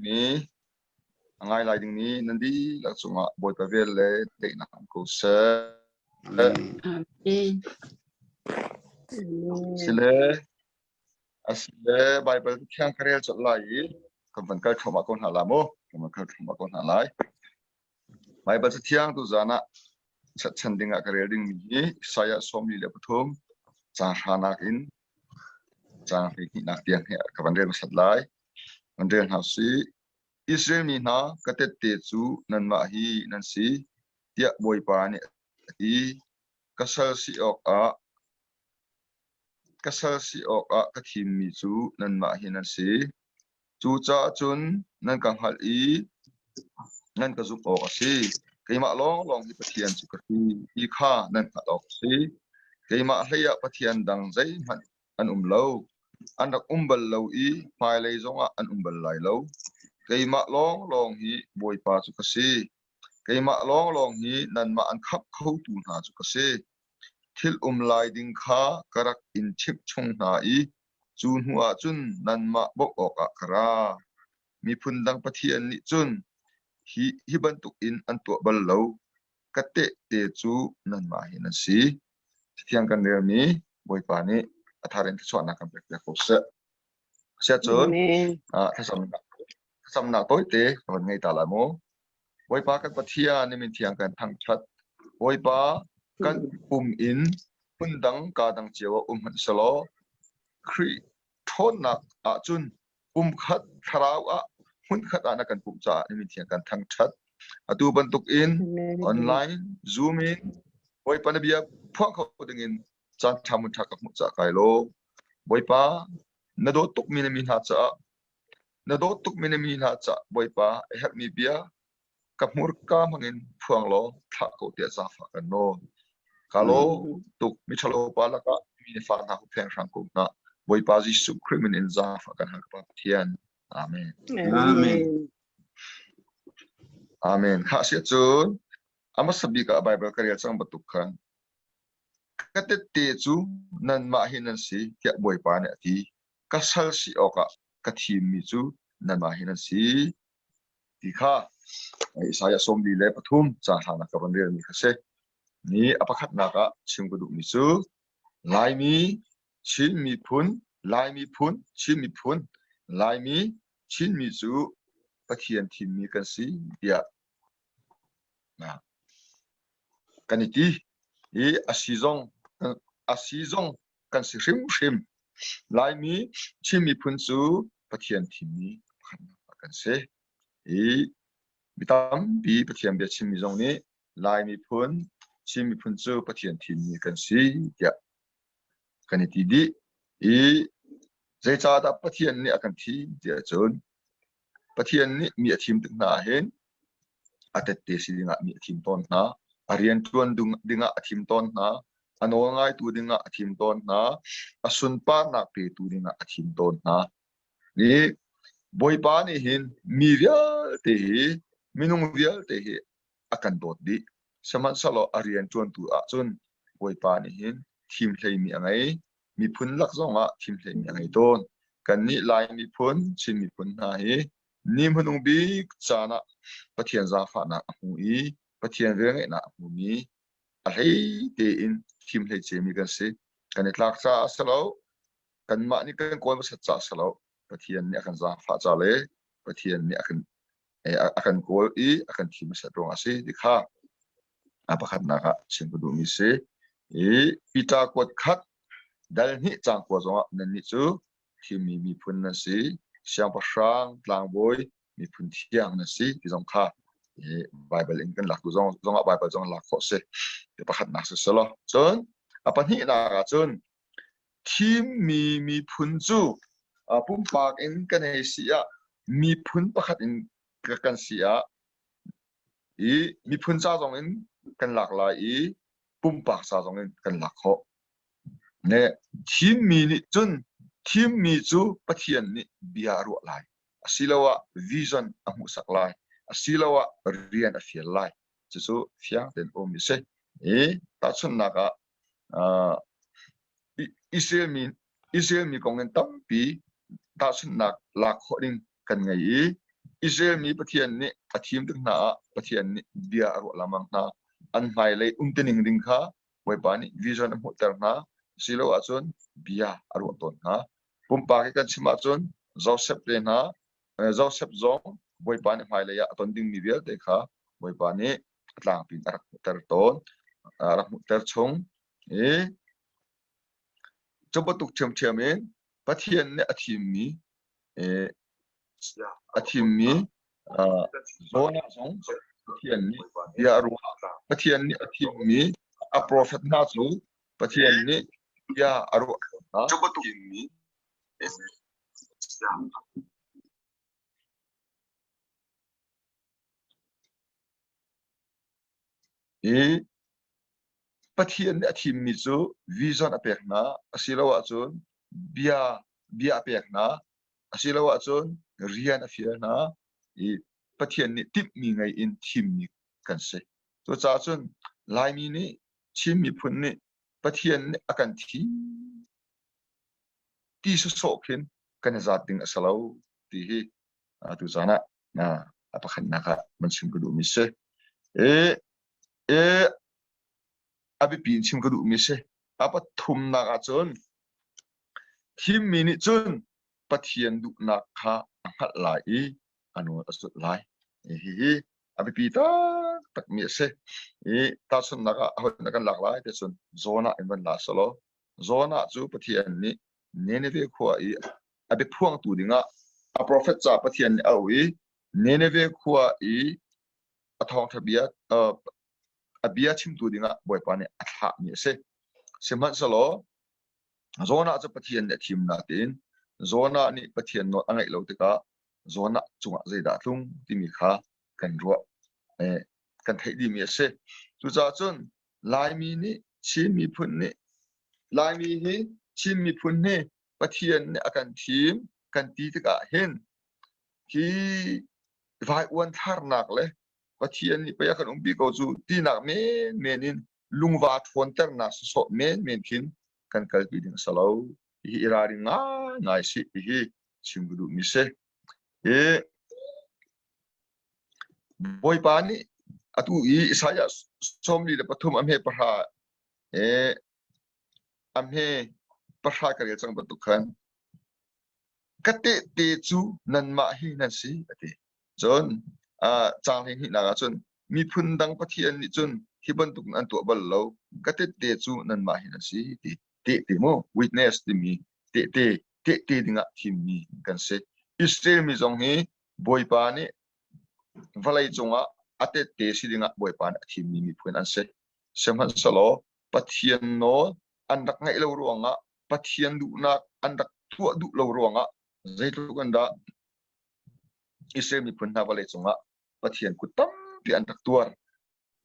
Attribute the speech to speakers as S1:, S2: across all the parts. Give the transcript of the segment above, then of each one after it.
S1: Mi a ngai lai dingmi nan dihlak cungah Bawipa vel le daihnak um ko seh.
S2: Amen.
S3: Amen.
S1: Sile asile Bible thiang ka rel colh lai i kan van kal thluahmah ko hna la mu. Kan van kal thluahmah ko hna lai. Baibal Cathiang tuzaan ah chatchan dingah ka rel dingmi hi Isaiah 43 caang hranak in caang hleihnihnak tiang hi ka van rel hmasat lai. Van rel hna usih. Israel mi hna, ka tette cu nanmah hi nan si, tiah Bawipa nih a ti. Ka sal si awkah ka sal si awkah ka thimmi cu nanmah hi nan si. Cucaah cun nan ka hngalh i nan ka zumh awk a si. Keimah lawnglawng hi Pathian cu ka si ti kha nan hngalh awk a si. Keimah hleiah Pathian dang zeihmanh an um lo. An rak um bal lo i hmailei zongah an um bal lai lo. Keimah lawnglawng hi Bawipa cu ka si. Keimah lawnglawng hi nanmah an khamh khotu hna cu ka si. Thil um lai ding kha ka rak in chimh chung hna i Cu hnuah cun nanmah bawmh awkah ka ra. Miphun dang pathian nih cun hi, hi bantukin an tuah bal lo. Ka tehte cu nanmah hi nan si. Cathiang kan relmi Bawipa nih a thar in thluachuahnak kan pekpiak ko seh. Siahcun thlacamnak thlacamnak tawite ka van ngei ta lai mu. Bawipa kan Pathian ni min thiang kan thangṭhat. Bawipa kan pum in hmundang kaa dang cio ah um hmanh selaw Khrih ṭhawnnak ahcun pumkhat thlarau ah hmunkhat ah na kan pumh caah ni min thiang kan thangṭhat. Atu bantuk in online Zoom in Bawipa na bia phuang kho dingin caan ṭha mun ṭha ka hmuh caah kai lawm. Bawipa na dawt tukmi na mi hna caah Na dawt tukmi na mi hna cah Bawipa a herhmi bia ka hmurka hmangin phuang law thlah ko tiah zaangfah kan nawl. Ka lawm tuk miṭhalo pa lakah mi na fa hna huppheng hram ko hna. Bawipa Jesuh Khrih min in zaangfah kan hal ka Pa Pathian. Amen.
S2: Amen.
S1: Amen. Kha si cun a hmasa bik ah Bible ka rel cang bantuk khan ka tette cu nanmah hi nan si tiah Bawipa nih a ti. Ka sal si awkah ka thimmi cu nanmah hi nan si ti kha Isaiah 43 caang hranak ka van relmi kha si. Ni a pakhatnak ah chim ka duhmi cu Laimi, Chin miphun, Lai miphun, Chin miphun, Laimi, Chinmi cu Pathian thimmi kan si tiah kan i ti i a si zong a si zong kan si hrimhrim. Laimi Chin miphun cu Pathian thimmi pakhatnak kan si. I mi tampi Pathian bia chimmi zong nih Lai miphun, Chin miphun cu Pathian thimmi kan si tiah kan i ti dih. I zeicahdah Pathian nih a kan thim tiah cun Pathian nih mi a thim tik hna ahhin a tette si dingah mi a thim tawn hna, a rianṭuan dingah a thim tawn hna, a nawl ngaitu dingah a thim tawn hna, a sunparnak petu dingah a thim tawn hna. Ni Bawipa nih hin mi vialte hi minung vialte hi a kan dawt dih. Sihmanhsehlaw a rianṭuantu ahcun Bawipa nih hin thim hleimi a ngei. Miphun lak zongah thim hleimi a ngei tawn. Kannih Lai miphun, Chin miphun hna hi ni hmanung bik caan ah Pathian zaangfahnak a hmu i Pathian velngeihnak a hmumi a hlei tein thim hlei cemi kan si. Kan i tlak caah a si lo. Kanmah nih kan kawl hmasat caah a si lo. Pathian nih a kan zaangfah ca le Pathian nih a kan a kan kawl i a kan thim hmasat ruangah a si ti kha a pakhatnak ah chim ka duhmi si. I Peter kuat khat dal hnih caang kua zongah nannih cu thimmi miphun nan si, siangpahrang, tlangbawi, miphun thiang na si ti zong kha Bible in kan lak tu zong zongah Bible zong lak khawh si. Ti pakhatnak si selaw. Cun a pahnihnak ah cun thimmi miphun cu pumpak in kan hei si ah miphun pakhat in kan si ah i miphun ca zong in kan lak lai i pumpak ca zong in kan lak khawh. Ne thimmi nih cun thimmi cu Pathian nih bia a ruah lai asiloah vision a hmuhsak lai asiloah rian a fial lai cucu fiang tein um a si i tahchunhnak ah Israel mi Israel mi kong in tampi tahchunhnak lak khawh ding kan ngei i. Israel mi Pathian nih a thim tik hna ah Pathian nih bia a ruah lengmang hna. An hmailei umtining ding kha Bawipa nih vision a hmuhter hna. Asilo ahcun bia a ruah tawn hna. Pumpak i kan chim ahcun Joseph te hna Joseph zong Bawipa nih hmailei ah a ton dingmi vialte kha Bawipa nih a tlangpi in a rak hmuhter tawn. A rak hmuhter chung. I cu bantuk ṭhiamṭhiam in Pathian nih a thimmi a thimmi Jonah zong Pathian nih bia a ruah. Pathian nih a thimmi a profet hna cu Pathian nih bia a ruah hna. I Pathian nih a thimmi cu vision a pek hna asiloah cun bia bia a pek hna asiloah cun rian a fial hna i Pathian nih timhmi ngei in thimmi kan si. Cucaah cun Laimi nih Chin miphun nih Pathian nih a kan thim ti sawsawh khin kan i zat ding a si lo ti hi tu caan ah a pakhatnak ah man chim ka duhmi si. E, e, a biapi in chim ka duhmi si. A pathumnak ahcun thimmi nih cun Pathian duhnak kha a hngalh lai i a nawl a zulh lai. Hihi a biapi taktakmi a si. I tahchunhnak ah ahodah kan lak lai ti cun Jonah in van la selaw Jonah cu Pathian nih Nineveh khua i a biaphuangtu dingah a profet ca Pathian nih a auh i Nineveh khua i a thawngṭha bia a bia chimtu dingah Bawipa nih a thlahmi a si. Sihmanhsehlaw Jonah cu Pathian nih a thim nain Jonah nih Pathian nawl a ngaih lo tikah Jonah cungah zeidah a tlung timi kha kan ruah kan theih dihmi a si. Cucaah cun Laimi nih Chin miphun nih Laimi hi Chin miphun hi Pathian nih a kan thim kan ti tikah hin hi vaivuan tharnak le Pathian nih pei a kan umpi ko cu tinak menmen in lungva ṭhawnternak sawsawh menmen khin kan kalpi ding a si lo. Hihi i ralring ngaingai sih tihi chim ka duhmi si. Hi Bawipa nih atu i Isaiah 43 a hme pahra a hme pahra ka rel cang bantuk khan ka tehte cu nanmah hi nan si a ti. Cun caang hleihnihnak ah cun miphun dang pathian nih cun hi bantuk an tuah bal lo ka tehte cu nanmah hi nan si ti. Tehte mu witness timi tehte tehte dingah thimmi kan si. Israel mi zong hi Bawipa nih vawlei cungah a tehte si dingah Bawipa nih a thimmi miphun an si. Sihmanhsehlaw Pathian nawl an rak ngaih lo ruangah Pathian duhnak an rak tuah duh lo ruangah zeitluk in dah Israel miphun hna vawlei cungah Pathian kut tampi an rak tuar.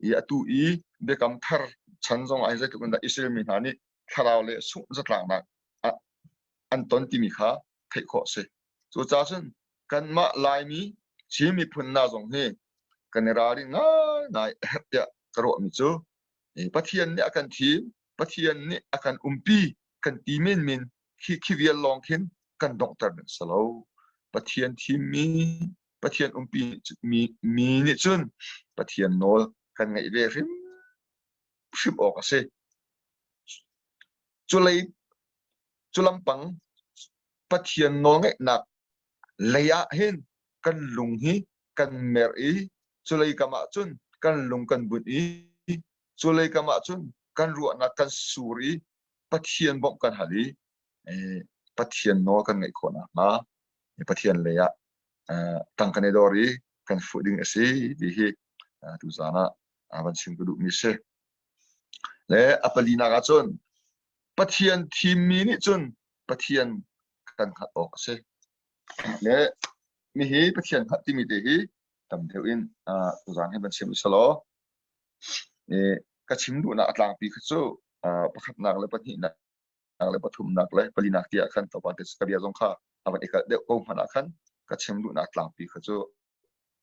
S1: I atu i biakam thar chan zong ah zeitluk in dah Israel mi hna nih thlarau le sungh zatlaknak an ton timi kha theih khawh a si. Cucaah cun kanmah Laimi Chin miphun hna zong hi kan i ralring ngaingai a herh tiah ka ruahmi cu Pathian nih a kan thim, Pathian nih a kan umpi kan ti menmen khi khi vial lawng khin kan donghter ding si lo. Pathian thimmi, Pathian umpi mi, mi nih cun Pathian nawl kan ngaih ve hrimhrim awk a si. Culei cu lampang Pathian nawlngaihnak lei ah hin kan lung hi kan mer i culei kam ah cun kan lung kan bunh i culei kam ah cun kan ruahnak kan sur i Pathian bawmh kan hal i Pathian nawl kan ngaih khawh nakhnga Pathian lei ah tang kan i dor i kan fuh ding a si ti hi tuzaan ah van chim ka duhmi si. Le a palinak ah cun Pathian thimmi nih cun Pathian kan hngalh awk a si. Le mihi Pathian hngalh timi te hi tam deuh in tuzaan hi van chim usalaw ka chim duhnak a tlangpi kha cu pakhatnak le pahnihnak le pathumnak le palinak tiah khan tlawmpal te ka bia zong kha a van i kalh deuh ko hmanh ah khan ka chim duhnak tlangpi kha cu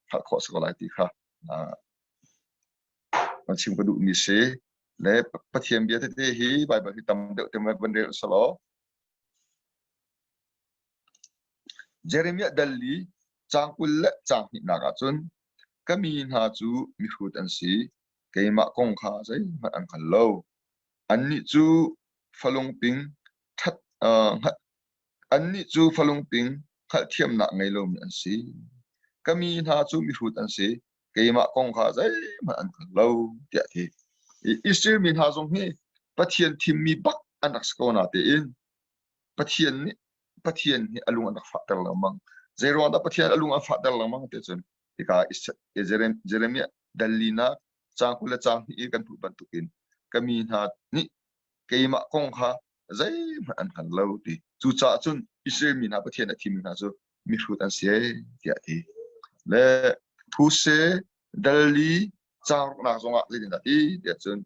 S1: hngalh khawh si ko lai ti kha van chim ka duhmi si. Le Pathian bia tete hi Baibal hi tam deuh te van rel usalaw Jeremiah dal li. Caang 20 le caang hnihnak ahcun ka mi hna cu mihrut an si, keimah kong kha zeihmanh an hngal lo. Annih cu falungping ṭhat uh, Annih cu falungping hngalhthiamnak ngei lomi an si. Ka mi hna cu mihrut an si, keimah kong kha zeihmanh an hngal lo, tiah a ti. Israel mi hna zong hi Pathian thimmi bak an rak si ko natein Pathian nih Pathian nih a lung an rak fahter lengmang. Zeiruang dah Pathian a lung a fahter lengmang ti cun hika Jeremiah dallinak caang 20 le caang hnih i kan hmuh bantukin ka mi hna nih keimah kong kha zeihmanh an hngal lo ti. Cucaah cun Israel mi hna Pathian a thimmi hna cu mihrut an si tiah a ti. Le Huse dal li caang ruknak zongah zeitindah ti tiah cun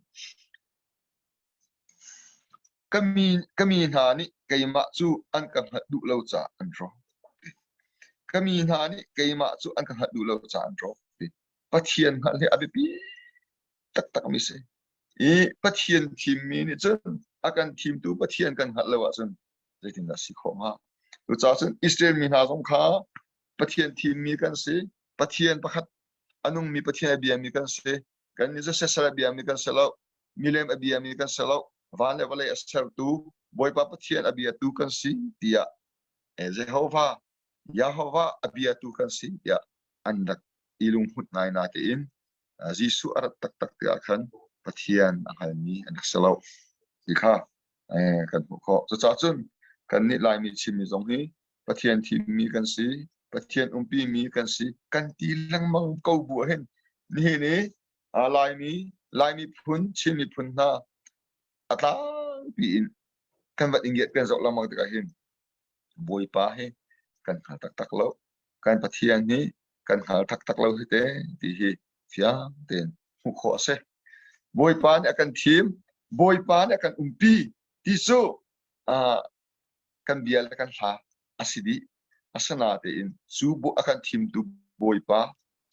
S1: ka mi, ka mi hna nih keimah cu an ka hngalh duh lo caah an rawk. Ka mi hna nih keimah cu an ka hngalh duh lo caah an rawk. Pathian hngalh hi a biapi taktakmi si. I Pathian thimmi nih cun a kan thimtu Pathian kan hngalh lo ahcun zeitindah si khawh hnga? Cucaah cun Israel mi hna zong kha Pathian thimmi kan si. Pathian pakhat a nungmi Pathian a biami kan si. Kan nih cu siasal a biami kan si lo. Milem a biami kan si lo. Van le vawlei a sertu Bawipa Pathian a biatu kan si tiah Jehovah Jehovah a biatu kan si tiah an rak i lunghmuih ngai natein Jesuh a rat taktak tikah khan Pathian a hngalmi an rak si lo ti kha kan hmuh khawh. Cucaah cun kannih Laimi Chinmi zong hi Pathian thimmi kan si, Pathian umpimi kan si, kan ti lengmang ko bu ahhin nihin i Laimi, Laimi phun, Chin miphun hna a tlangpi in kan van i ngiat kan zoh lengmang tikah hin Bawipa hi kan hngal taktak lo. Kan Pathian hi kan hngal taktak lo hi te ti hi fiang tein hmuh khawh a si. Bawipa nih a kan thim, Bawipa nih a kan umpi ti cu uh, kan bia le kan hla a si dih. Asinain cu a kan thimtu Bawipa,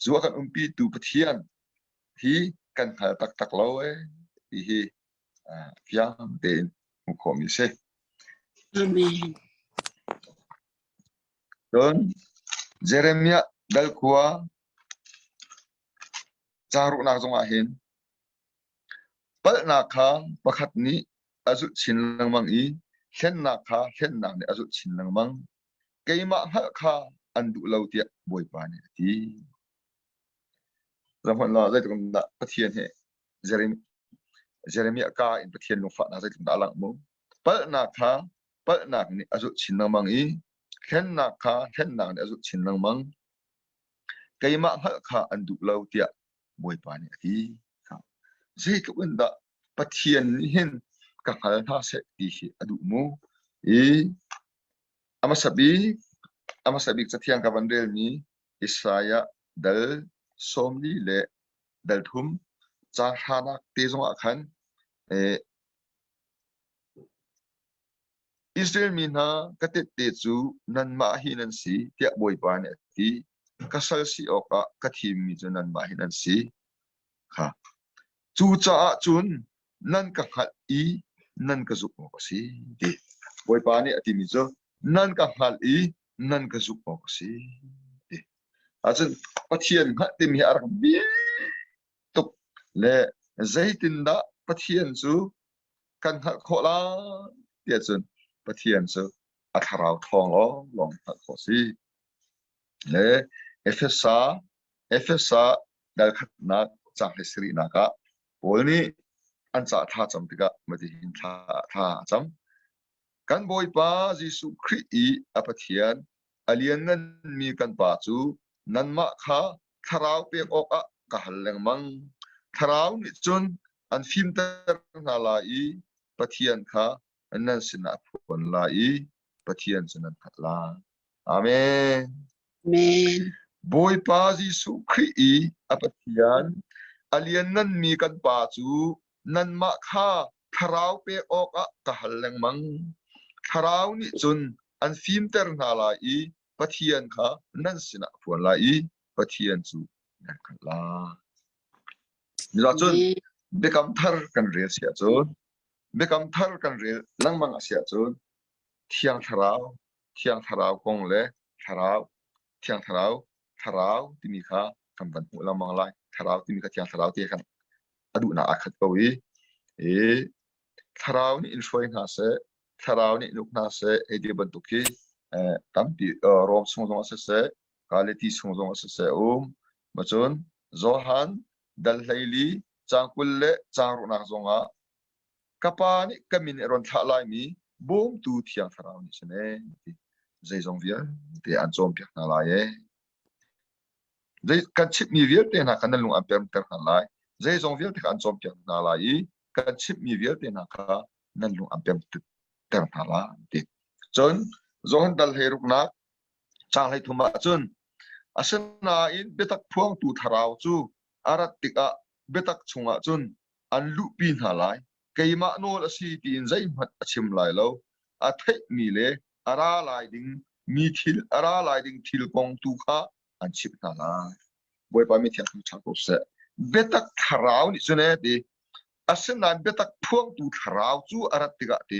S1: cu a kan umpitu Pathian hi kan hngal taktak lo ee ti hi fiang tein hmuh khawhmi a si.
S2: Amen.
S1: Cun Jeremiah dal khua caang ruknak zongah hin palhnak kha pakhat nih a zulh chin lengmang i hlennak kha hlennak nih a zulh chin lengmang. Keimah hngalh kha an duh lo tiah Bawipa nih a ti. Zohhmanh law zeitluk in dah Pathian hi Jeremiah ka in Pathian lungfahnak zeitluk dah a langh mu. Palhnak kha palhnak nih a zulh chin lengmang i hlennak kha hlennak nih a zulh chin lengmang. Keimah hngalh kha an duh lo tiah Bawipa nih a ti. Zeitluk in dah Pathian nih hin ka hngal hna seh ti hi a duh mu. I a hmasa bik a hmasa bik cathiang ka van relmi Isaiah dal 40 le dal thum caang hranak te zongah khan Israel mi hna ka tette cu nanmah hi nan si tiah Bawipa nih a ti. Ka sal si awkah ka thimmi cu nanmah hi nan si. Kha. Cucaah cun nan ka hngalh i nan ka zumh awk a si ti. Bawipa nih a timi cu nan ka hngalh i nan ka zumh awk a si ti. Ahcun Pathian hngalh timi hi a rak bi tuk le zeitindah Pathian cu kan hngalh khawh lai tiah cun Pathian cu a thlarau thawng lawnglawng hngalh khawh si. Le Efesa Efesa dal khatnak caang hlei sarihnak ah Paul nih an ca thla cam tikah matihin thla thla a cam. Kan Bawipa Jesuh Khrih i a Pathian a liannganmi kan Pa cu nanmah kha thlarau pek awkah ka hal lengmang. Thlarau nih cun an fimter hna lai i Pathian kha nan sinah a phuan lai i Pathian cu nan hngalh lai. Amen.
S2: Amen.
S1: Bawipa Jesuh Khrih i a Pathian a liannganmi kan Pa cu nanmah kha thlarau pek awkah ka hal lengmang. Thlarau nih cun an fimter hna lai i Pathian kha nan sinah a phuan lai i Pathian cu nan hngalh lai. Cun biakam thar kan rel si ahcun biakam thar kan rel lengmang a si ahcun Thiang Thlarau, Thiang Thlarau kong le Thlarau. Thiang Thlarau, Thlarau timi kha kan van hmuh lengmang lai. Thlarau timi kha Thiang Thlarau ti khan a duhnak aa khat ko i, i Thlarau nih in hruai hna seh, Thlarau nih in uk hna seh, hei ti bantuk hi tampi Rom chung zong ah siseh, Galati chung zong ah siseh um. Macun Johan dal 14 caang 20 le caang ruknak zong ah ka Pa nih ka min i rawn thlah laimi bawmtu Thiang Thlarau nih sin ee ti zeizong vialte an cawnpiak hna lai ee. Zei kan chimhmi vialte hna kha nan lung an pemter hna lai. Zeizong vialte kha an cawnpiak hna lai i kan chimhmi vialte hna kha nan lung an pemter hna lai ti. Cun Johan dal hleiruknak caang 13 ah cun asinain biatak phuangtu thlarau cu a rat tikah biatak chungah cun an luhpi hna lai. Keimah nawl a si tiin zeihmanh a chim lai lo. A theihmi le a ra lai ding mi thil a ra lai ding thil kong tu kha an chimh hna lai. Bawipa mi thiang ṭha ko seh. Biatak thlarau nih cun ee ti asinain biatak phuangtu thlarau cu a rat tikah ti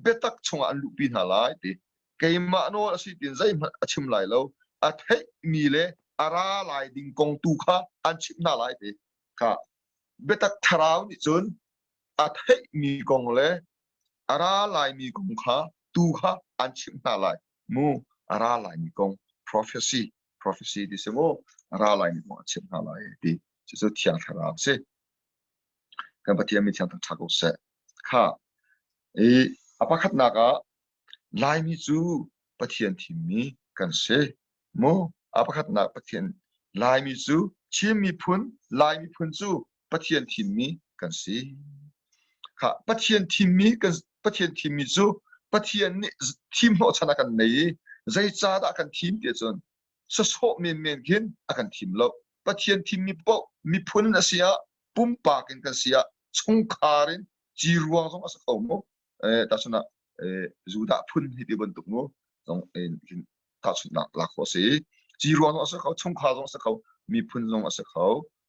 S1: biatak chungah an luhpi hna lai ti keimah nawl a si tiin zeihmanh a chim lai lo. A theihmi le a ra lai ding kong tu kha an chimh hna lai ti kha biatak thlarau nih cun a theihmi kong le a ra laimi kong kha tu kha an chimh hna lai mu a ra laimi kong prophecy prophecy ti si mu a ra laimi kong a chimh hna lai ti cucu thiang thlarau si kan Pathian mi thiang thangṭhat ko seh kha i a pakhatnak ah Laimi cu Pathian thimmi kan si Mu a pakhatnak Pathian Laimi cu Chin miphun Lai miphun cu Pathian thimmi kan si. Kha Pathian thimmi kan Pathian thimmi cu Pathian nih thim hnawhchan a kan nei i zeicahdah kan thim ti ahcun sasawh menmen khin a kan thim lo. Pathian thimmi paoh miphun in a si ah pumpak in kan si ah chungkhar in ciruang zong a si kho mu. Eh tahchun ah eh Judah phun hi ti bantuk mu zong in tahchunhnak lak khawh a si. Ciruang zong a si kho, chungkhar zong a si kho, miphun zong a si kho,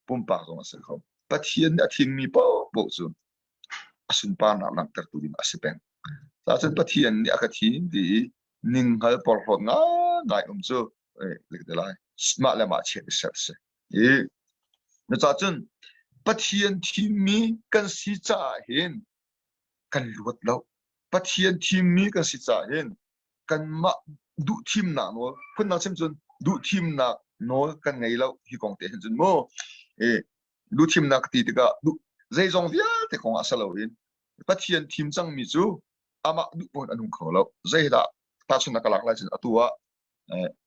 S1: pumpak zong a si kho. Pathian nih a thimmi paohpaoh cu a sunparnak langhtertu ding a si peng. Cun Pathian nih a ka thim ti i ninghngal porhlawt ngai um cu te lai mah le mah chiat i serh si. I cucaah cun Pathian thimmi kan si caah hin kan luat lo. Pathian thimmi kan si caah hin kanmah duhthimnak nawl phundang chim cun duhthimnak nawl kan ngei lo hi kong te hin cun mu e duhthimnak ti tikah zeizong vialte kong ah si loin Pathian thim cangmi cu amah duh pawn a nung kho lo zeidah tahchunhnak ka lak lai cun atu ah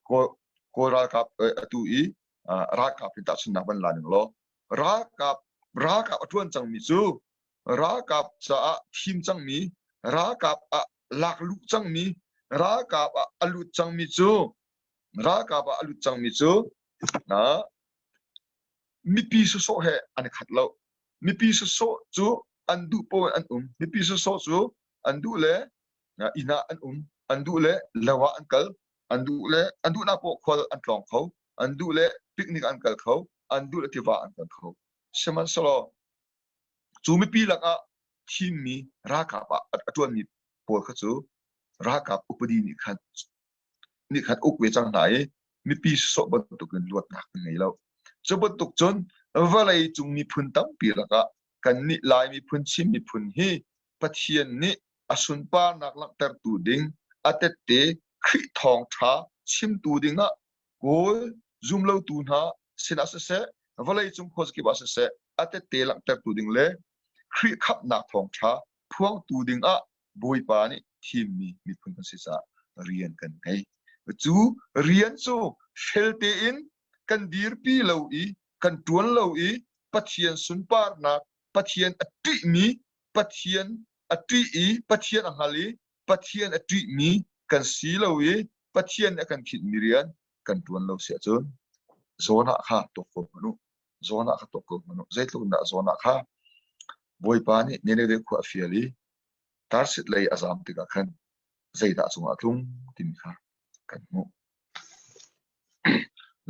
S1: kawl kawl ralkap atu i ralkap in tahchunhnak van la ning law ralkap ralkap a ṭuan cangmi cu ralkap caah thim cangmi ralkap ah lakluh cangmi ralkap ah a lut cangmi cu ralkap ah a lut cangmi cu mipi sawsawh he an i khat lo. Mipi sawsawh cu an duh paoh in an um. Mipi sawsawh cu an duh le inn ah an um, an duh le lo ah an kal, an duh le an duhnak paoh khual an tlawng kho, an duh le picnic an kal kho, an duh le tiva an kal kho. Sihmanhsehlaw cu mipi lakah thimmi ralkap ah a ṭuanmi pawl kha cu ralkap upadi nih khan nih khan uk ve cang hna i mipi sawh bantukin luatnak an ngei lo. Cu bantuk cun vawlei cung miphun tampi lakah kannih Lai miphun Chin miphun hi Pathian nih a sunparnak langhtertu ding a tette Khrih thawngṭha chimtu dingah Kawl zumlotu hna sinah siseh vawleicung khuazakip ah siseh a tette langhtertu ding le Khrih khamhnak thawngṭha phuangtu dingah Bawipa nih thimmi miphun kan si caah rian kan ngei. Cu rian cu fel tein kan dirpi lo i kan ṭuan lo i Pathian sunparnak, Pathian a ṭihmi, Pathian a ṭih i Pathian a hngal i Pathian a ṭihmi kan si lo i Pathian nih a kan khinhmi rian kan ṭuan lo si ahcun Jonah kha tuak ko hmanh u. Jonah kha tuak ko hmanh u. Zeitluk in dah Jonah kha Bawipa nih Nineveh khua a fial i Tarsit lei a zam tikah khan zeidah cungah a tlung timi kha kan hmuh.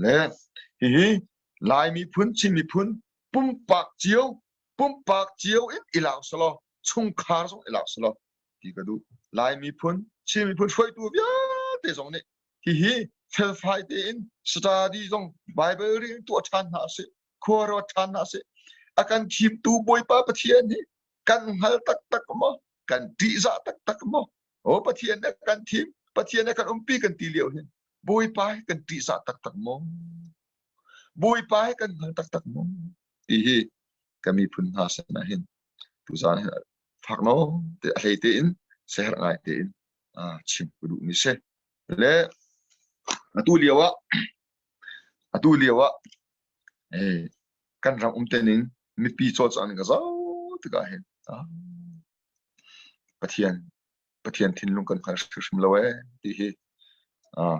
S1: Le hihi Lai miphun, Chin miphun pumpak cio, pumpak cio in i lak selaw, chungkhar zong i lak selaw ti ka duh. Lai miphun, Chin miphun hruaitu vialte zong nih hihi Felfai tein study zong Bible reading tuah ṭhan hna usih. Khua ruat ṭhan hna usih. A kan thimtu Bawipa Pathian hi kan hngal taktak maw? Kan ṭihzah taktak maw? Aw Pathian nih kan thim, Pathian nih kan umpi kan ti lio hin Bawipa hi kan ṭihzah taktak maw? Bawipa hi kan hngal taktak maw? Ti hi ka miphun hna sinah hin tuzaan hin fak nawn te a hlei tein siaherh ngai tein chim ka duhmi si. Le atu lio ah atu lio ah kan ram um tening mipi cawlcangh ning ka zoh tikah hin Pathian Pathian thinlung kan hngal hrimhrim lo ee ti hi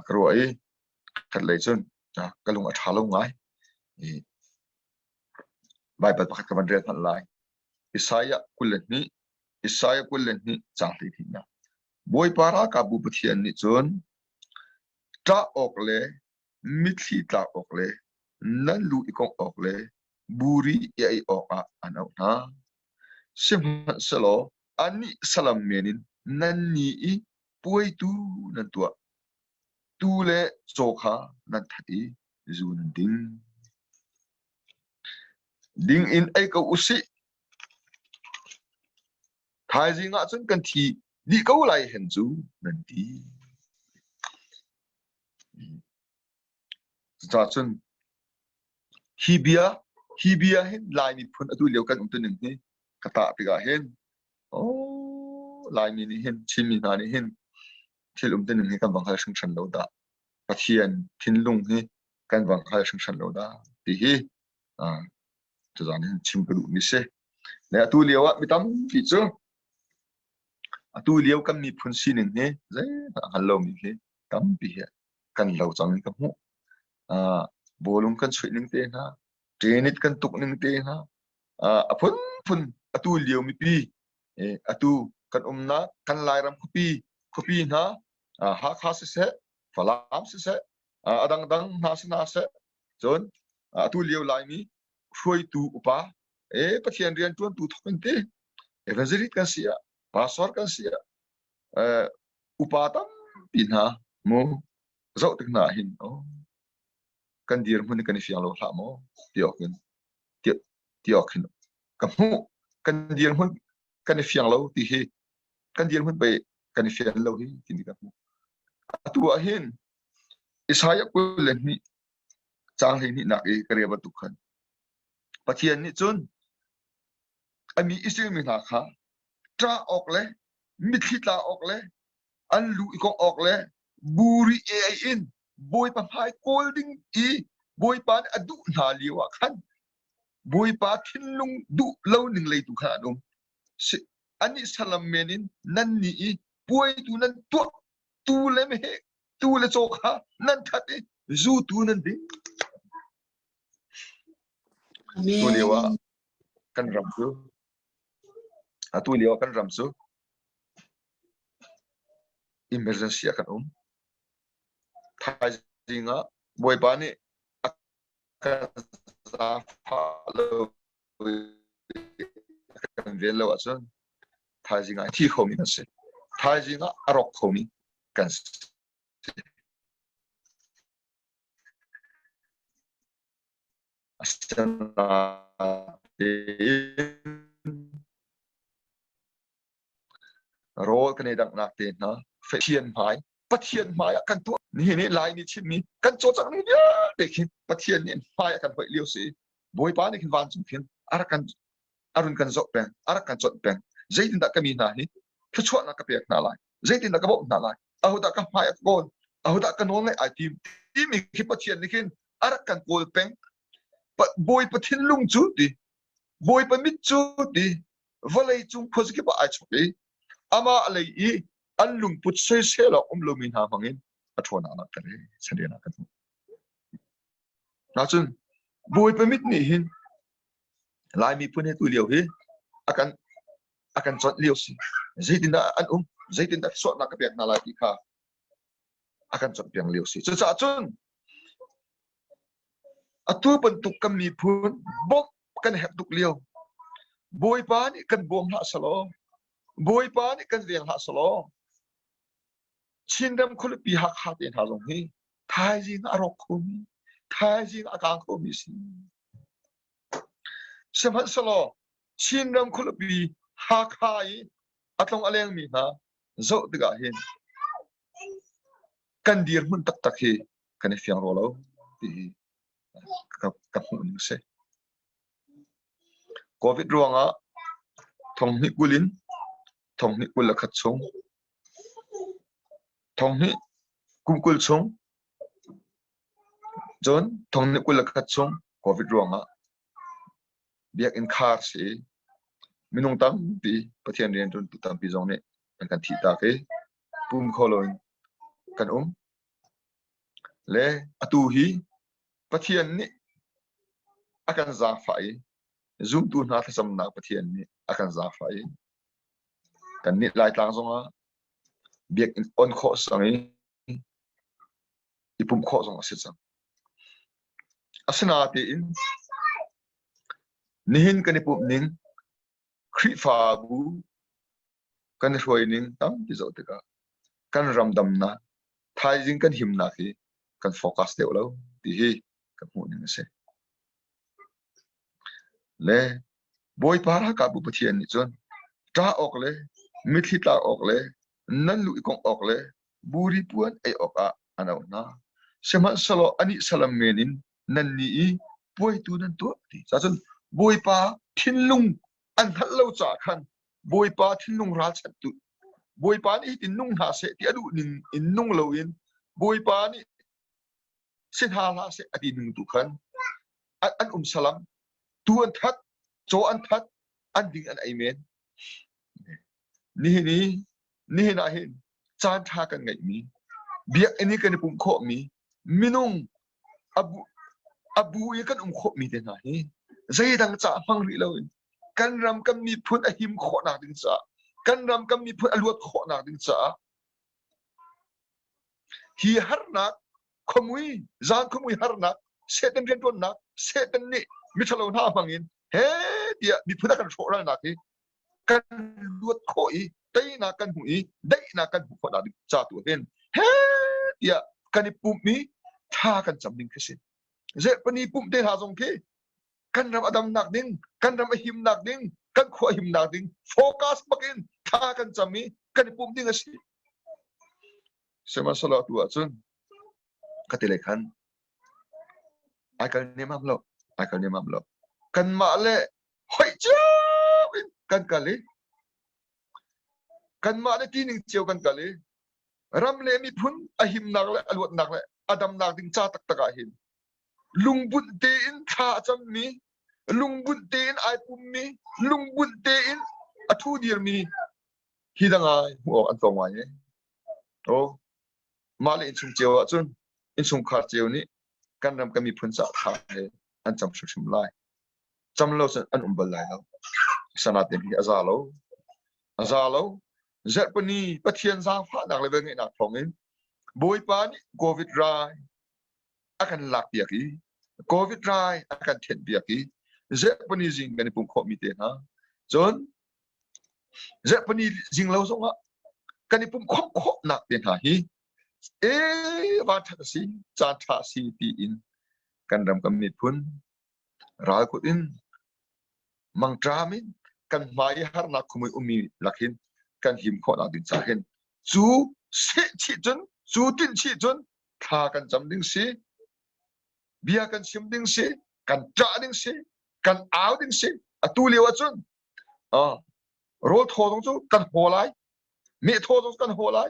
S1: ka ruah i khatlei cun ka lung a ṭha lo ngai. Baibal pakhat ka van rel hmanh lai. Isaiah 22 Isaiah 22 caang 12 Bawipa ralkapbu Pathian nih cun ṭah awk le mitthli tlak awk le nan lu i kongh awk le buri i ei awkah an auh hna. Sihmanhsehlaw annih salam men in nan ni i puaitu nan tuah. Tuu le caw kha nan that i zu nan ding. Ding in ei ko u sih. Thaizing ah cun kan thi dih ko lai hen cu nan ti. Cucaah cun hi bia hi bia hin Lai miphun atu lio kan umtuning hi ka tah tikah hin oh Laimi nih hin Chinmi hna nih hin thil umtuning hi kan vang hal hringhran lo dah. Pathian thinlung hi kan vang hal hringhran lo dah ti hi tuzaan hin chim ka duhmi si. Le atu lio ah mi tampi cu atu lio kan miphun sining hi zeihmanh a hngal lomi hi tampi hi kan lo cang in ka hmuh. Bawlung kan chuih ning te hna, tennis kan tuk ning te hna, a phunphun atu lio mipi atu kan umnak kan Lairam khuapi khuapi hna Hakha siseh, Falam siseh, a dangdang hna si hna seh, cun atu lio Laimi hruaitu upa e Pathian rian ṭuantu thawk in ti evangelist kan si ah pastor kan si ah upa tampi hna mu zoh tik hna hin oh kan dirhmun kan i fiang lo hlah maw ti awk in ti awk hin ka hmuh kan dirhmun kan i fiang lo ti hi kan dirhmun pei kan i fian lo hi timi ka hmuh atu ah hin Isaiah 22 caang 12 nak i ka rel bantuk khan Pathian nih cun a mi Israel mi hna kha ṭah awk le mitthli tla awk le an lu i kongh awk le buri ei in Bawipa hmai kawl ding i Bawipa nih a duh hna lio ah khan Bawipa thinlung duh lo ning lei tu khan an um. Anih salam men in nan nih i puaitu nan tuah tu le meheh tu le caw kha nan that i zu tu nan ding. Tu lio ah kan ram cu atu lio ah kan ram cu emergency ah kan um. Thaizing ah Bawipa nih a kan zaangfah lo kan vel lo ahcun thaizing ah thi khomi kan si. Thaizing ah a rawk khomi kan si. Asinain rawl kan i danghnak te hna Pathian hmai Pathian hmai ah kan tuah nihin i Laimi Chinmi kan cawlcangh ning vialte khi Pathian nih hmai a kan hoih lio si Bawipa nih khin vancung khin a rak kan a run kan zoh peng a rak kan conh peng zeitindah ka mi hna hi thluachuahnak ka pek hna lai zeitindah ka bawmh hna lai ahodah ka hmai a ka kawl ahodah ka nawl ngaih ai tim timi khi Pathian nih khin a rak kan kawl peng Bawipa thinlung cu ti Bawipa mit cu ti vawlei cung khuazakip ah ai chok i amah lei i an lungput soisel awk um lomi hna hmangin a ṭhawnnak a langhter i chanrian ah kan hmuh. Nacun Bawipa mit nih hin Lai miphun he tu lio hi a kan a kan chawnh lio si. Zeitindah an um, zeitindah suahnak ka pek hna lai ti kha a kan cawnpiak lio si. Cucaah cun atu bantuk kan miphun bawmh kan herh tuk lio. Bawipa nih kan bawm hlah selaw, Bawipa nih kan veng hlah selaw, Chinram khualipi Hakha te hna zong hi. Thaizing a rawk khomi, thaizing a kang khomi si. Sihmanhsehlaw Chinram khualipi Hakha i a tlong a lengmi hna zoh tikah hin kan dirhmun taktak hi kan i fiang rua lo ti hi ka hmuh ning a si. Covid ruangah thonghnih 20 in thonghnih 21 chung thonghnih kum 20 chung cun thonghnih 21 chung Covid ruangah biakinn khar si i minung tampi Pathian rianṭuantu tampi zong nih an kan thihtak i pum kho loin kan um. Le atu hi Pathian nih a kan zaangfah i zumtu hna thlacamnak Pathian nih a kan zaangfah i kannih Laitlang zongah biakinn on khawh cang i i pumh khawh zong a si cang. Asinain nihin kan i pumh ning Khrihfabu kan i hruai ning tampi zoh tikah kan ram damnak, thaizing kan himnak hi kan focus deuh lo ti hi ka hmuh ning a si. Le Bawipa ralkapbu Pathian nih cun ṭah awk le mitthli tlak awk le nan lu i kongh awk le buri puan ei awkah an auh hna. Sihmanhsehlaw anih salam men in nannih i puaitu nan tuah ti. Cacun Bawipa thinlung an hngalh lo caah khan Bawipa thinlung ralchanhtu Bawipa nih hitin nung hna seh ti a duh ning in nung loin Bawipa nih si hna hlah seh a ti ning tu khan an um salam tu an that caw an that an ding an ei men nihin i nihin ah hin caan ṭha kan ngeihmi biakinn i kan i pumh khawhmi minung a bu i kan um khawhmi te hna hi zeidang caah hmang rih loin kan ram kan miphun a him khawhnak ding caah kan ram kan miphun a luat khawhnak ding caah hi harnak khuamui zan khuamui harnak Satan rianṭuannak Satan nih miṭhalo hna hmang in he tiah miphun a kan hrawhralnak hi kan luat khawh i teinak kan hmuh i daihnak kan hmuh khawh ding ca tu hin he tiah kan i pumh i tha kan cam ding khi si zepani pumh te hna zong khi kan ram a damnak ding kan ram a himnak ding kan khua a himnak ding focus bakin tha kan cam i kan i pumh ding a si sihmanhsehlaw tu ahcun ka ti lei khan ai kal nemam lo ai kal nemam lo kanmah le hoih cio in kan kal i kanmah le tining cio kan kal i ram le miphun a himnak le a luatnak le a damnak ding ca taktak ah hin lungbunh tein thla a cammi lungbunh tein ai pummi lungbunh tein a thu dirmi hi dangai hmuh awk an tlawm ngai e oh mah le innchung cio ahcun innchungkhar cio nih kan ram kan miphun caah thla he an cam hrimhrim lai cam lo cun an um bal lai lo. Sanatin hi a za lo. A za lo. Zarhpini Pathian zaangfahnak le velngeihnak thawngin Bawipa nih COVID rai a kan lakpiak i COVID rai a kan thenhpiak i zarhpini zing kan i pumh khawhmi te hna. Cun zarhpini zing lo zongah kan i pumh khawh khawhnak te hna hi e van ṭhat a si, caan ṭha a si tiin kan ram kan miphun Ralkut in mangṭam in kan hmai i harnak khumui ummi lakin kan him khawhnak ding ca hin cu seh chih cun cu tinh chih cun thla kan cam ding si bia kan chim ding si kan ṭah ding si kan au ding si atu lio ahcun rawl thaw zong cu kan haw lai meh thaw zong kan haw lai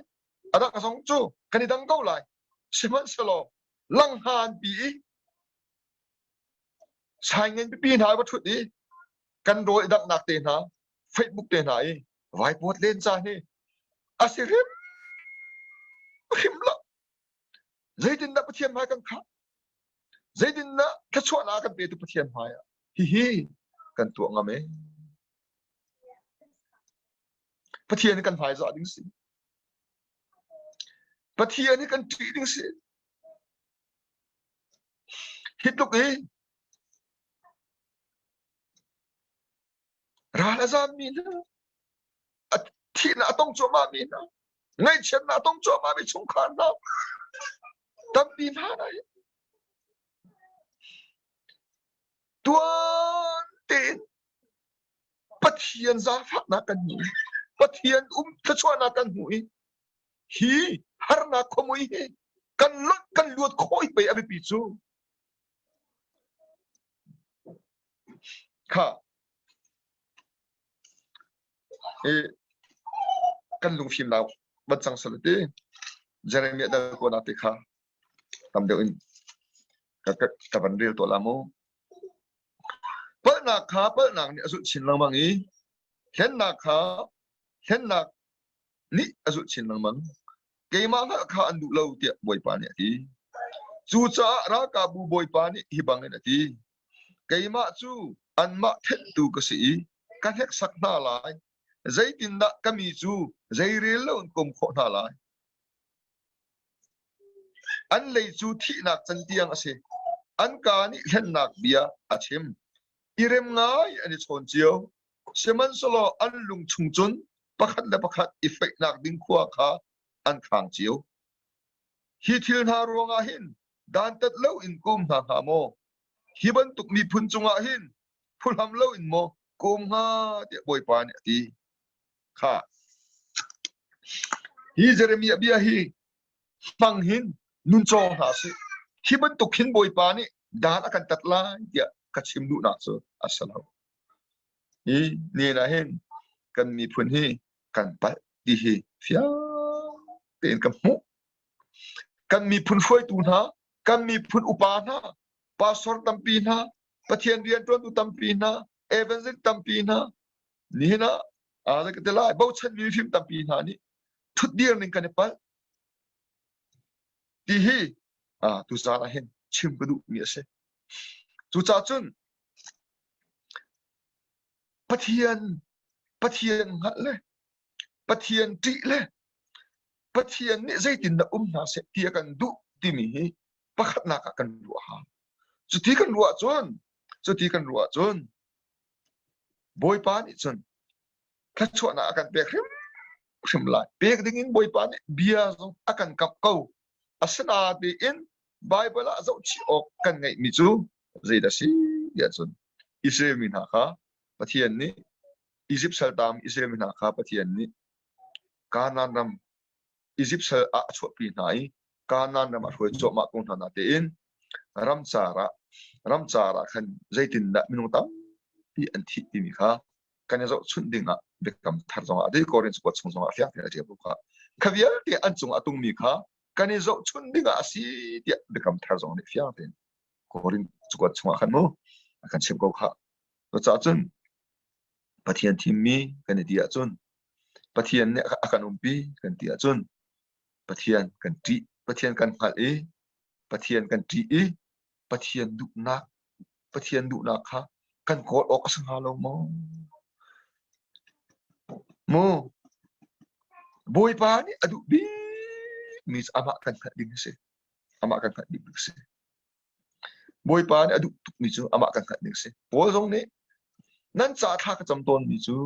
S1: a dang zong cu kan i dang ko lai sihmanhsehlaw langhngan pi i Saingen pipi hna va ṭhut i kan rawl i danghnak te hna, Facebook te hna i vaipawt len ca hi a si hrim hrim lo. Zeitindah Pathian hmai kan khah? Zeitindah thluachuahnak a kan petu Pathian hmai ah hihi kan tuah ngam e? Pathian hi kan hmaizah ding si. Pathian hi kan ṭih ding si. Hi tluk i ral a zaammi hna, a thihnak a tong cuahmahmi hna, ngaihchiatnak a tong cuahmahmi chungkhar hna. Tampi hna na hi. Tuan tein Pathian zaangfahnak kan hmu i Pathian um thluachuahnak kan hmu i hi harnak khuamui hi kan lonh kan luat khawh i pei a biapi cu. Kha i kan lungfimnak van cang sal ti Jeremiah dal ko na te kha tam deuh in ka ka van rel to la mu. Palhnak kha palhnak nih a zulh chin lengmang i hlennak kha hlennak nih a zulh chin lengmang. Keimah hngalh kha an duh lo tiah Bawipa nih a ti. Cucaah ralkapbu Bawipa nih hi bangin a ti. Keimah cu anmah thenhtu ka si i ka hneksak hna lai. Zeitindah ka mi cu zeirel lo in ka um khawh hna lai? An lei cu thihnak can tiang a si. An kaa nih hlennak bia a chim. I rem ngai an i chawn cio. Sihmanhsehlaw an lung chung cun pakhat le pakhat i feihnak ding khua kha an khang cio. Hi thil hna ruangah hin dantat loin ka um hna hnga maw? Hi bantuk miphun cungah hin phuhlam loin maw ka um hnga tiah Bawipa nih a ti. Kha. Hi Jeremiah bia hi hmang hin nun cawng hna sih. Hi bantuk hin Bawipa nih dan a kan tat lai tiah ka chim duhnak cu a si lo. Hi ni ah hin kan miphun hi kan palh ti hi fiang tein ka hmuh. Kan miphun hruaitu hna, kan miphun upa hna, pastor tampi hna, Pathian rianṭuantu tampi hna, evangelist tampi hna, nihin ah aa ka ti lai bochanmi mifim tampi hna nih ṭhutdir ning kan i palh ti hi tuzaan ah hin chim ka duhmi a si. Cucaah cun Pathian Pathian hngalh le Pathian ṭih le Pathian nih zeitindah um hna seh ti a kan duh timi hi pakhatnak ah kan ruah hau. Cuti kan ruah cun cuti kan ruah cun Bawipa nih cun thluachuahnak a kan pek hrimhrim lai. Pek dingin Bawipa nih bia zong a kan kamh ko. Asinain Baibal ah zohchih awk kan ngeihmi cu zeidah a si tiah cun Israel mi hna kha Pathian nih Izipt saltaam Israel mi hna kha Pathian nih Kanaan ram Izipt sal ah a chuahpi hna i Kanaan ram a hruai cuahmah ko hna natein ramcar ah ramcar ah khan zeitindah minung tampi an thih timi kha kan i zohchunh ding ah biakam thar zongah a Korinth cakuat chung zongah fiang tein a ṭial ko kha kha vialte an cung a tungmi kha kan i zohchunh ding ah a si tiah biakam thar zong nih fiang tein Korinth cakuat chungah khan mu a kan chimh ko kha cucaah cun Pathian thimmi kan i ti ahcun Pathian nih a kan umpi kan ti ahcun Pathian kan ṭih Pathian kan hngalh i Pathian kan ṭih i Pathian duhnak Pathian duhnak kha kan kawl awk a si hnga lo maw? Mu Bawipa nih a duh bikmi cu amah kan hngalh ding a si. Amah kan hngalh ding a si. Bawipa nih a duh tukmi cu amah kan hngalh ding a si. Paul zong nih nan ca thla ka cam tawnmi cu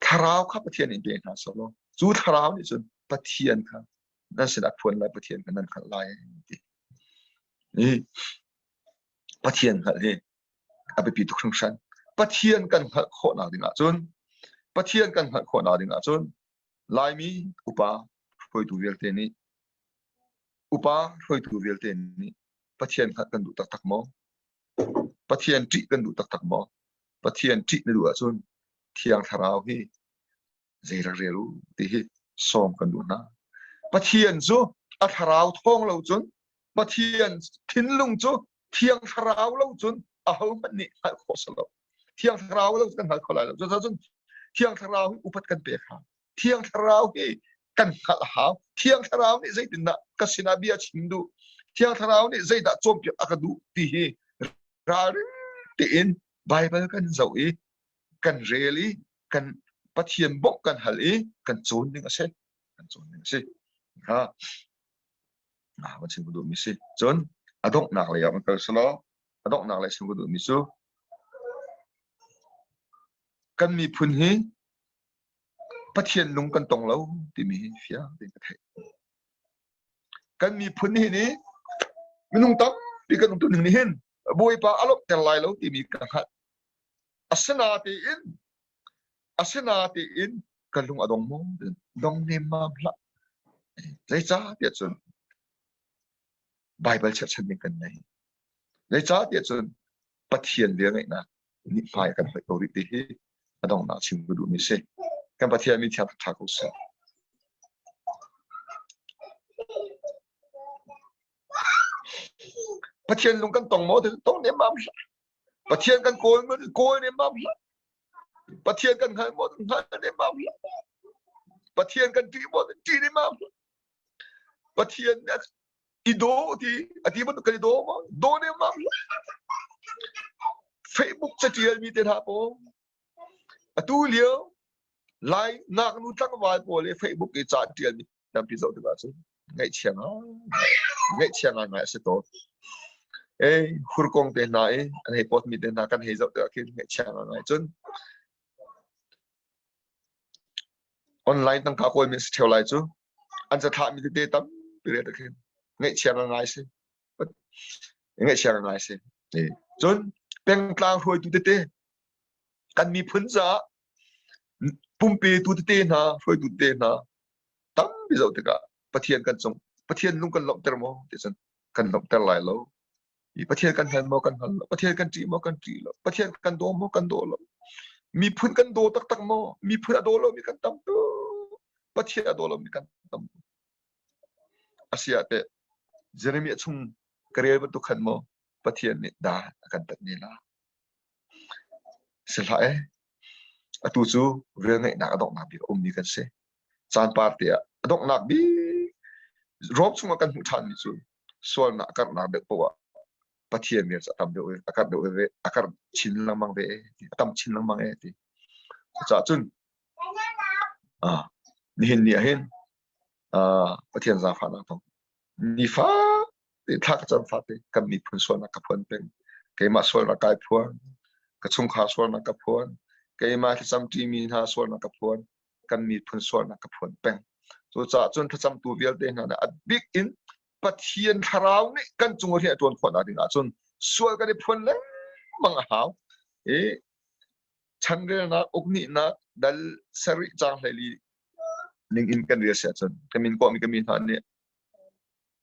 S1: thlarau kha Pathian in pe hna seh law cu thlarau nih cun Pathian kha nan sinah phuan lai Pathian kha nan hngalh lai ti. Hi Pathian hngalh hi a biapi tuk hringhran. Pathian kan hngalh khawhnak ding ahcun Pathian kan hngalh khawhnak ding ahcun Laimi upa hruaitu vialte nih upa hruaitu vialte nih Pathian hngalh kan duh taktak maw? Pathian ṭih kan duh taktak maw? Pathian ṭih na duh ahcun Thiang Thlarau hi zei rak rel u ti hi sawm kan duh hna. Pathian cu a thlarau thawng lo cun Pathian thinlung cu Thiang Thlarau lo cun ahohmanh nih hngalh khawh si lo. Thiang Thlarau lo kan hngal kho lai lo. Cucaah cun Thiang Thlarau hi upat kan pek hau. Thiang Thlarau hi kan hngalh hau. Thiang Thlarau nih zeitindah ka sinah bia chim duh. Thiang Thlarau nih zeidah cawnpiak a ka duh ti hi ralring tein Baibal kan zoh i kan rel i kan Pathian bawmh kan hal i kan cawn ding a si. Kan cawn ding a si. Ha. Ah, van chim ka duhmi si. Cun a donghnak lei ah van kal selaw a donghnak lei chim ka duhmi cu kan miphun hi Pathian lung kan tong lo timi hi fiang tein ka theih. Kan miphun hi ni minung tampi kan umtu ning nih hin Bawipa a lawmhter lai lo timi ka hngalh. Asinatein asinatein ka lung a dong maw? Dong nemmam hlah. Zeicah tiah cun Baibal cherhchan ding kan nei. Zeicah tiah cun Pathian vel ngeihnak nih hmai kan hoih ko rih ti hi a donghnak chim ka duhmi si. Kan Pathian mi thiang ṭha ko seh. Pathian lung kan tong maw? Tong nemmam hlah. Pathian kan kawl maw? Kawl nemmam hlah. Pathian kan hngal maw? Hngal nemmam hlah. Pathian kan ṭih maw? Ṭih nemmam hlah. Pathian i daw ti a ti bantuk kan i daw maw? Daw nemmam hlah. Facebook catial mi te hna paw atu lio Lai ngaknu tlangval pawl i Facebook i ca an ṭialmi tampi zoh tikah cun ngaihchia ngai ngaihchia ngaingai a si tawn. Ei hurkong te hna i an hei potmi te hna kan hei zoh tikah khin ngaihchia ngaingai cun online tangka kawlmi si ṭheo lai cu an cathlahmi tete tampi rel khin ngaihchia ngai si. Ngaihchia ngai si. Cun pengtlang hruaitu tete kan miphun caah pumpetu tete hna hruaitu tete hna tampi zoh tikah Pathian kan cung Pathian lung kan lawmhter maw ti cun kan lawmhter lai lo. Pathian kan hngal maw kan hngal lo. Pathian kan ṭih maw kan ṭih lo. Pathian kan daw maw kan daw lo. Miphun kan daw taktak maw? Miphun a daw lomi kan tam tuk. Pathian a daw lomi kan tam tuk. Asiah teh Jeremiah chung ka rel bantuk khan maw Pathian nih dan a kan tat ne la? Si hlah ee. Atu cu velngeihnak a donghnak bik a ummi kan si. Caan par te ah a donghnak bik Rom chungah kan hmuh ṭhanmi cu sualnak a karhnak deuh poah ah Pathian vel cu a tam deuh a karh deuh ve a karh chin lengmang ve a tam chin lengmang e ti. Cucaah cun ah nihin ni ah hin ah Pathian zaangfahnak thawng nifa thla ka cam fate kan miphun sualnak ka phuan peng. Keimah sualnak kai phuan, ka chungkhar sualnak ka phuan, keimah thlacam ṭimi hna sualnak ka phuan, kan miphun sualnak ka phuan peng. Cucaah cun thlacamtu vialte hna nih a bik in Pathian thlarau nih kan cung rian a ṭuan khawhnak ding ahcun sual kan i phuan lengmang a hau. I chanrelnak uknihnak dal sarih caang 14 ning in kan rel si ahcun ka min kawhmi ka mi hna nih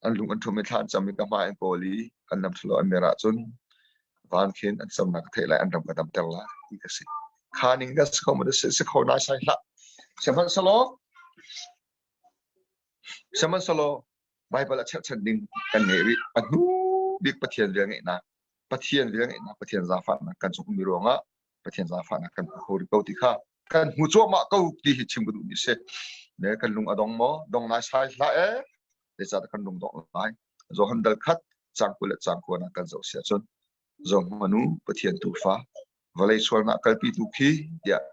S1: an lung an ṭhum i thla an cam i ka hmai an kawl i an lam ṭhalo an mer ahcun van khin an camnak ka theih lai an ram ka damter lai ti ka si. Kha ning ka si kho maw si kho nai sai hlah. Sihmanhsehlaw sihmanhsehlaw Baibal a cherhchan ding kan ngei rih. A hnu bik Pathian vel ngeihnak, Pathian vel ngeihnak, Pathian zaangfahnak kan cung ummi ruangah Pathian zaangfahnak kan hmu kho rih ko ti kha kan hmu cuahmah ko ti hi chim ka duhmi si. Ne kan lung a dong maw? Dong nai sai hlah ee. Zeicahtiah kan lung dong lai. Johan dal khat cang 20 le cang 9 ah kan zoh si ahcun zohmanu Pathian tuufa vawlei sualnak kalpitu khi tiah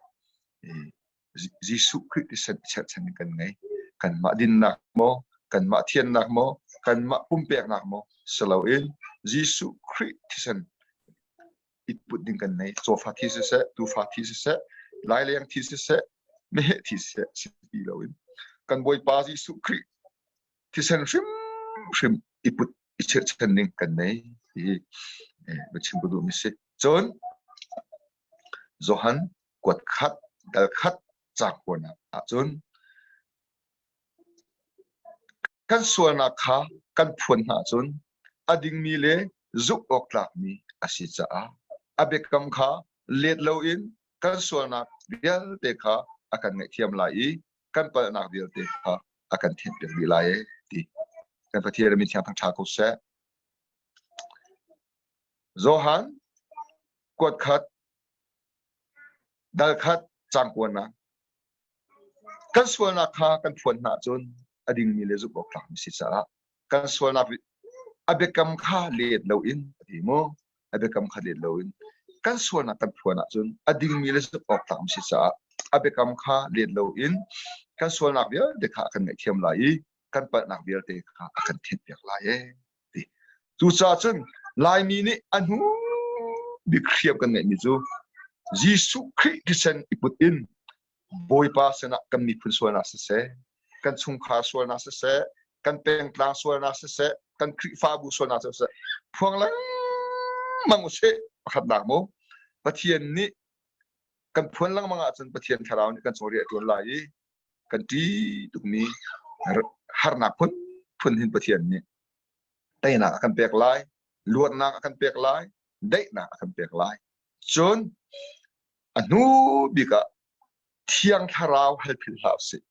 S1: Jesuh Khrih thisen cherhchan in kan ngei. Kanmah dinnak maw, kanmah thiannak maw, kanmah pumpeknak maw si loin Jesuh Khrih thisen i put ding kan nei. Cawfa thi siseh, tuufa thi siseh, laileng thi siseh, meheh thi siseh si ti loin kan Bawipa Jesuh Khrih thisen hrimhrim i put i chirhchan ding kan nei ti hi chim ka duhmi si. Cun Johan kuat khat dal khat caang kuanak ahcun kan sualnak kha kan phuan hna ahcun a dingmi le zumh awk tlakmi a si caah a biakam kha let loin kan sualnak vialte kha a kan ngaihthiam lai i kan palhnak vialte kha a kan thianhpiak dih lai e ti kan Pathian min thiang thangṭha ko seh. Johan kuat khat dal khat cang kuanak kan sualnak kha kan phuan hna ahcun a dingmi le zumh awk tlakmi si caah kan sualnak a biakam kha let loin a ti mu a biakam kha let loin kan sualnak kan phuan ahcun a dingmi le zumh awk tlakmi si caah a biakam kha let loin kan sualnak vialte kha a kan ngaihthiam lai i kan palhnak vialte kha a kan thenhpiak lai ee ti. Cucaah cun Laimi nih a hnu bik hriam kan ngeihmi cu Jesuh Khrih thisen i put in Bawipa sinah kan miphun sualnak siseh, kan chungkhar sualnak siseh, Kan pengtlang sualnak siseh, kan Khrihfabu sualnak siseh, phuang lengmang usih. Pakhatnak mu. Pathian nih kan phuan lengmang ahcun Pathian thlarau nih kan cung rian a ṭuan lai i kan ṭih tukmi harnak phunphun hin Pathian nih teinak a kan pek lai, luatnak a kan pek lai, daihnak a kan pek lai. Cun a hnu bik ah Thiang Thlarau hal philh hlah usih.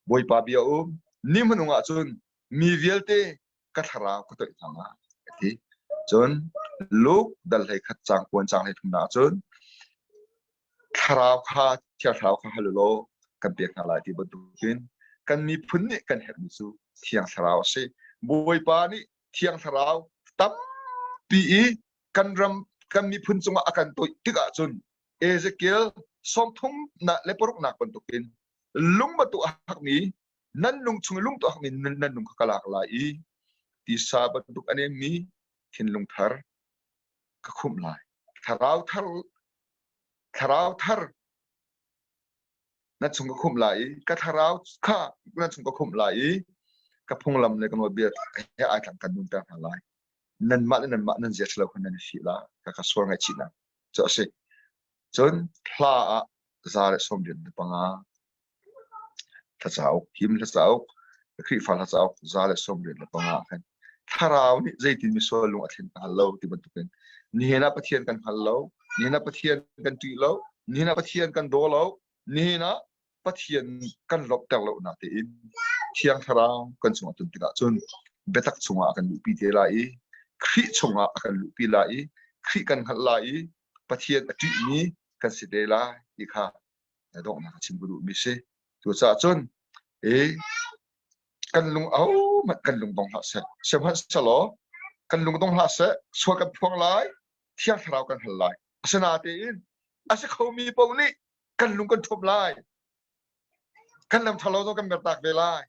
S1: Bawipa bia um, ni hmanung ah cun mi vialte ka thlarau ka toih hna lai, a ti. Cun Luke dal hlei khat cang kuan cang hlei thumnak cun thlarau kha Thiang Thlarau kha hal u law kan pek hna lai ti bantukin kan miphun nih kan herhmi cu Thiang Thlarau a si. Bawipa nih Thiang Thlarau tampi i kan ram kan miphun cungah a kan toih tikah cun Ezekiel 30 na le paruknak bantukin lung bantuk a hakmi nan lung chung i lung tu a hakmi nan lung kha ka lak lai i tisa bantuk a nemmi thinlung thar ka khumh lai. Thlarau thar thlarau thar nan chung ka khumh lai i ka thlarau kha nan chung ka khumh lai i ka phunglam le ka nawlbia he ai tlang kan nunter hna lai. Nanmah le nanmah nan zia ṭhalo kha nan i fih la ka ka sual ngaihchihnak cu a si. Cun hla ah 175 hla cauk, him hla cauk, Khrihfa hla cauk 175 khan thlarau nih zeitin misual lung a thlen ka hngal lo ti bantukin nihin ah Pathian kan hngal lo, nihin ah Pathian kan ṭih lo, nihin ah Pathian kan daw lo, nihin ah Pathian kan lawmhter lo na tein Thiang Thlarau kan chungah tun tikah cun biatak chungah a kan luhpi te lai i Khrih chungah a kan luhpi lai i Khrih kan hngalh lai i Pathian a ṭihmi kan si te lai ti kha donghnak a chim ka duhmi si. Cucaah cun i kan lung ahohmanh kan lung dong hlah seh. Sihmanhsehlaw kan lung dong hlah seh, sual kan phuang lai, Thiang Thlarau kan hal lai. Asinain a si khomi paoh nih kan lung kan ṭhumh lai. Kan lam ṭhalo zong kan mertak ve lai.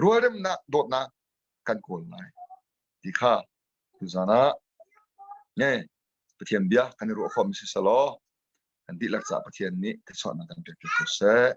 S1: Rualremnak dawtnak kan kawl lai. Ti kha tuzan ah ne Pathian bia kan i ruah khawhmi si selaw kan dihlak caah Pathian nih thluachuahnak kan pek ko seh.